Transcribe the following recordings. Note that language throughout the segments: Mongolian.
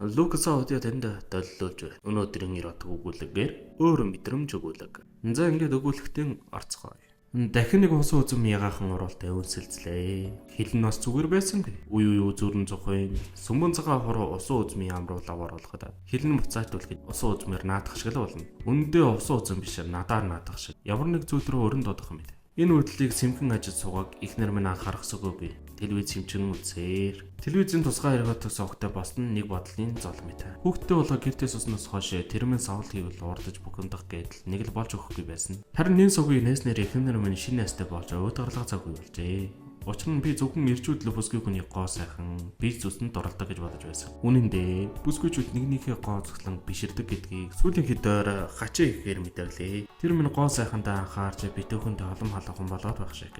Лукас Аудио танд доллуулж байна. Өнөөдрийн эротик өгүүлгээр өөр мэдрэмж өгүүлэг. За, ингээд өгүүлэхтэн орцгоё. Дахин нэг усан үзэм ягаахан уруултай үнсэлцлээ. Хил нь бас зүгээр байсангүй. Үе үе үзүүрэн зухын сүмбэн цагаан хуруу усан үзмийн амруулаа оруулахад хил нь буцааж түлхэж усан үзмээр наадах шиг л болно. Үндэ усан үзэм биш, надаар наадах шиг. Ямар нэг зүйл рүү өрн додох юм бэ? Энэ үйлдэлийг сэмхэн ажил суугааг эхнэр минь анхаарах сүгээгүй. Телевиз хэмжин үзсээр. Телевизийн тусгай эргэтг согтой босон нэг бодлын зол мэт. Хүүхдтэй болоо гэртээ сууснаас хойш тэрмэн савл хийвэл уурдаж бухимдах гэдэл нэг л болж өгөхгүй байсан. Харин нэн сугийг нээснээр эхнэр минь шинэ настай болж уударлага цаг үе болжээ. Учир нь би зөвхөн ирчүүдлээ бүсгүй хүний гоо сайхан бие зүсэнд дуралдаг гэж бодож байсан. Үнэн дээр бүсгүйчүүд нэгнийхээ гоо зүслэн биширдэг гэдгийг сүүлийн хэд доор хачин ихээр мэдэрлээ. Тэр минь гоо сайхандаа анхаарч битүүхэндээ олон халуухан болоод байх шиг.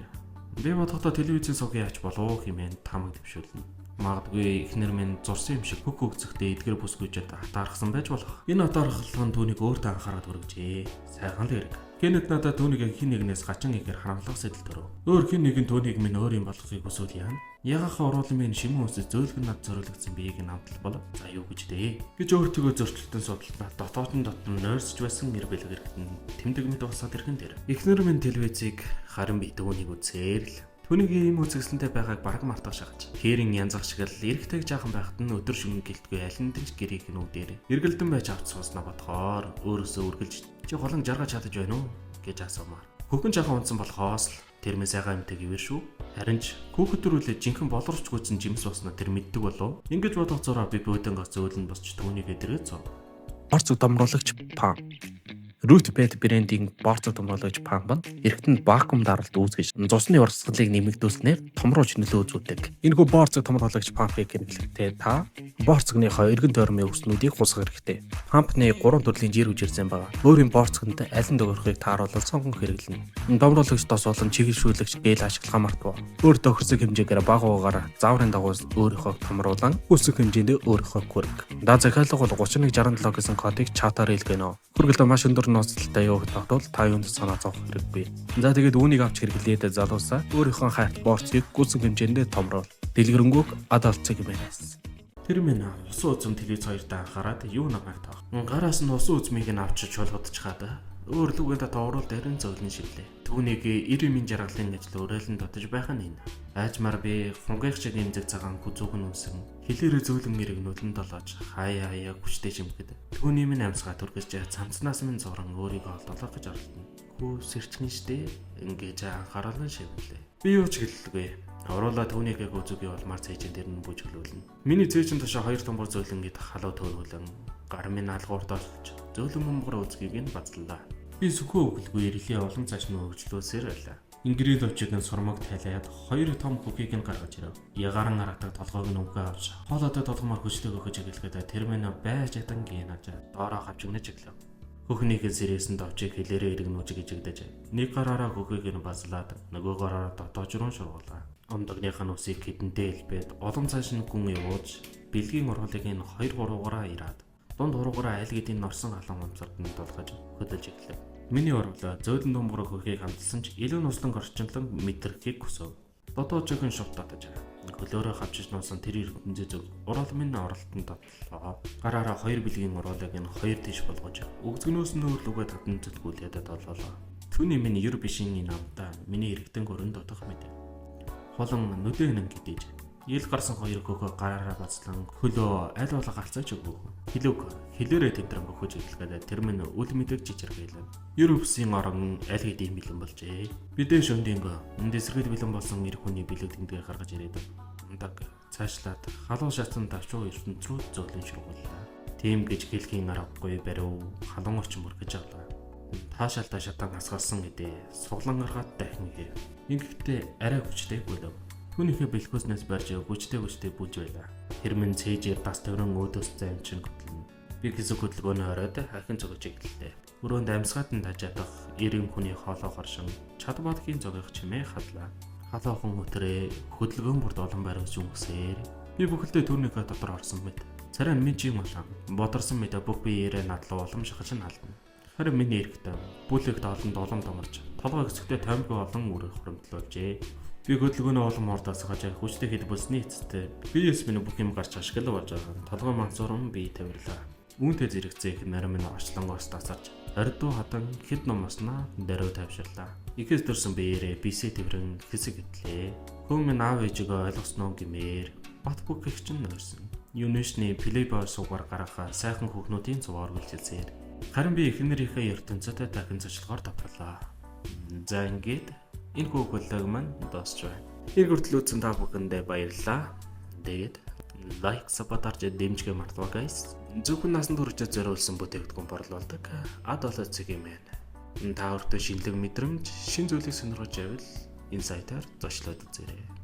Би бодохдоо телевизийн сугийн ач болов хэмээн таамаг дэвшүүлнэ. Магадгүй эхнэр минь зурсан юм шиг хөх хөгцөхтэй эдгэр бүсгүйчэд атаархсан байж болох. Энэ атаархал нь түүнийг өөртөө анхаарал хүргэжээ. Сайхан л хэрэг. Кеннет надад түүнийг хин нэгнээс хачин ихээр харамлах сэтэл төрөв. Өөр хин нэгэн түүнийг минь өөр юм болгохыг хүсвэл яана. Ягахан уруулын минь шимэн үсэж зөөлгөн над зориулагдсан биеийг нь амтлал бол за юу гэж дээ гэж өөртөөгөө зөрчилтөн судалснаа дотоодон дотн нойрсож байсан эр бэлэг эргэтэн тэмдэг мэт усаад ирхэн дээр. Эхнэр минь телевизийг харин би түүнийг үзээр л түүнийг ийм үзэсгэлэнтэй байгааг бараг мартах шахаж. Хээрэн янзах шиг л эрэгтэйг жаахан байхад нь өдөр шөнө гэлтгүй аль нь ч гэрийнх нь үдээр эргэлдэн байж авч сууснаа бодохоор өөрөөсөө үргэлж чи холон жаргаж чадаж байна уу гэж асуумаар. Хөхөн жаахан унтсан болохоос л тэр минь сайхан юмтай гэвэр шүү. Харин ч хүүхэд төрүүлээ жинхэнэ боловч гүйцэн жимс уснаа тэр мэддэг болов. Ингэж бодох зураа би бөөдөнгөөс зөөлөн босч түүнийг эдэргээ цов. Борцог домруулагч пам. Root Bed брендийн борцог томруулагч памп нь эргэтэнд вакуум даралт үүсгэж цусны урсгалыг нэмэгдүүлснээр томруулж нөлөө үзүүлдэг. Энэхүү борцог томруулагч пампыг хэрэглэхдээ та борцогныхоо эргэн тойрны өвснүүдийг хусгах хэрэгтэй. Пампны 3 төрлийн жир үжирзэн байгаа. Өөрийн борцогт аль нь тохирохыг тааруулан сонгон хэрэглэнэ. Томруулагч тос болон чиглэшүүлэгч гээл ашиглахаа мартав. Өөр тохирсон хэмжээгээр бага угаар зааврын дагуу өөрийнхөө томруулан үүсэх хэмжээнд өөрийнхөө хүрэг. Да захиалга бол 3167 гэсэн кодыг чатаар илгээнэ. Хүргэлт маш өндөр нууцлалтай явагдах тул та юунд санаа зовох хэрэггүй. За, тэгээд үүнийг авч хэрэглээд, залуусаа, өөрийнхөө хайрт борцгийг гүйцэн хэмжээндээ томруул. Дэлгэрэнгүй адалцыг мэнэс. Тэр минь усан үзэм телевиз хоёртаа анхаарад юу намайг таах. Гараас нь усан үзмийг нь авчиж чулгадчихад өөр лүгэн тат уруул дээр нь зөөлөн шивлээ. Түүнийг 90 минь жаргалын ажил өрөөлөн дотож байх нь энэ. Айжмаар би хунгих шиг эмзэг цагаан хүзүүг нь үнсэн. Хилээрээ зөөлөн эргнүүлэн долоож хаяа хаяа хүчтэй шимхэд. Түүний минь амьсгаа түргэж цамцнаас минь зуран өөрийгөө олдоолох гэж оролдоно. Хүү сэрчгэн штэ ингэж анхааруулан шивлээ. Би юу ч хэллээ. Оруулаа түүнийг үзүүгийн улмаар цээжин дээр нь бүжиглүүлнэ. Миний цээжин тушаа хоёр томбор зөөлөн гэд халуу төөрүүлэн гар минь алгуурд олж зөөлөн мөнгөр үзгийг нь базлаа. Би сүхөө өглөгүй ирлээ улам цааш нь хөгжлөөсөр байлаа. Ингрийн товчийг нь сурмаг тайлаад хоёр том хөхийг нь гаргаж ирэв. Ягаран аратаг толгойг нь өнгө авч хоолойтой толгомоор хүчлэг өгөж эгэлгээд тэр минь байж ядан гинаж доороо хавчгнаж эглэв. Хөхнийг сэрээсэн товчийг хэлээрээ иргэнүүж гिजэгдэж нэг гараараа хөхийг нь базлаад нөгөө гараараа дотоож руу шургуулаа. Ондогных нь үсийг хэдэнтэй элбээд улам цааш нь гүн явуулж бэлгийн ургуулыг нь 2 3-аараа ираад дунд хуруугаараа аль хэдийн норсон халуун гомцорд нь тулгаж хөдөлж эхлэв. Миний оруулаа зөөлөн думбар хөхийг хамталсан ч илүү нуслан орчинлон мэдрэхийг хүсэв. Дотоод жохин шувт татаж хөлөөрөө хавчиж нуусан тэр ертөнцийн зүг уруул минь оролтон дотлоо. Гараараа хоёр бэлгийн уруулыг нь хоёр тийш болгож өгзгнөөс нь өөрлөгөө татан зүтгүүлээд долоолоо. Түүний минь ер бишин энэ амтаа миний эргэтэн өрөн дотох мэт. Холон нүдэн хинэн гэдээж ил гарсан хоёр хөхөө гараараа бацлан хөлөө аль болох алцаач өгөв. Хилүүг хилээрээ тэнтрэн бөхөж эхлэхэд тэр минь үл мэдэг жижиргэлээ. Ер өвсийн орон аль хэдийн бэлэн болжээ. Бидээ шөндийн дэсэрхэд бэлэн болсон эр хүний бэлэг тэмдгээ гаргаж ирээд ундаг цаашлаад халуун шатсан давчуу ертөнц рүү зөөлөн шургууллаа. Тийм гэж хэлхийн аргагүй бариу халуун орчин мөргөж авлаа. Таашаалдаа шатан асгалсан гэдээ суглан гаргаад дахин ирэв. Ингэхдээ арай хүчтэй гүлв. Түүнийхээ бэлхүүснээс барьж хүчтэй хүчтэй бүж байлаа. Тэр минь цээжээр дас тавран өөдөөс займчин хөтлөнө. Би хэсэг хөдөлгөөнөө оройд хахин цогж эхэллээ. Өрөөнд амьсгаад нь тажаадах эрэм хүний хоолой горшин чад бодгийн зогих чимээ хадлаа. Халуухан өтрээ хөдөлгөөн бүрд олон бариус үнгсээр би бүхэлдээ түүнийхээ дотор орсон мэт. Царай нь минь чим улаан. Бодорсон мэт бүх биеэрээ надлуу улам шахаж нь халдна. Харин миний эрэхтэн бүлэгт олон долон томорч толгой өсөхдөө тоймгүй олон үрэх хуримтлуулжээ. Би хөдөлгөөний улам хурдаас гаж хүчтэй хэлбэлсний эцэст биес минь бүх юм гарч ашиглал болж байгаа. Толгой мансууран би тавирлаа. Үүнтэй зэрэгцээх нарийн минь очлонгоос тасарч ордуу хадан хэд номосноо даруй тавьширлаа. Ихэс төрсөн биеэрээ бисээ тэрэн хэсэг итлээ. Хөө минь аав ээжигээ ойлгосноо гэмээр бат бүх гихч нь нойрсон. Юнишний Playboy суугаар гаргах сайхан хүүхнүүдийн цуваа үргэлжилсээр. Харин би эхнэрийнхээ ертөнцөд дахин зочлогоор давтгалаа. За, ингээд энэ хүүхэлдэг маань дуусч байна. Тэр хүртэл үзсэн та бүхэндээ баярлалаа. Тэгээд like, sub дарж дэмжигээ мартваа, guys. Зөвхөн насанд хүрчээд зориулсан бүтээгдэхүүн борлуулдаг ад болоо цэг юм байна. Та өөртөө шинэлэг мэдрэмж, шин зүйлийг сонирхож байвал энэ сайтаар зочлоод үзээрэй.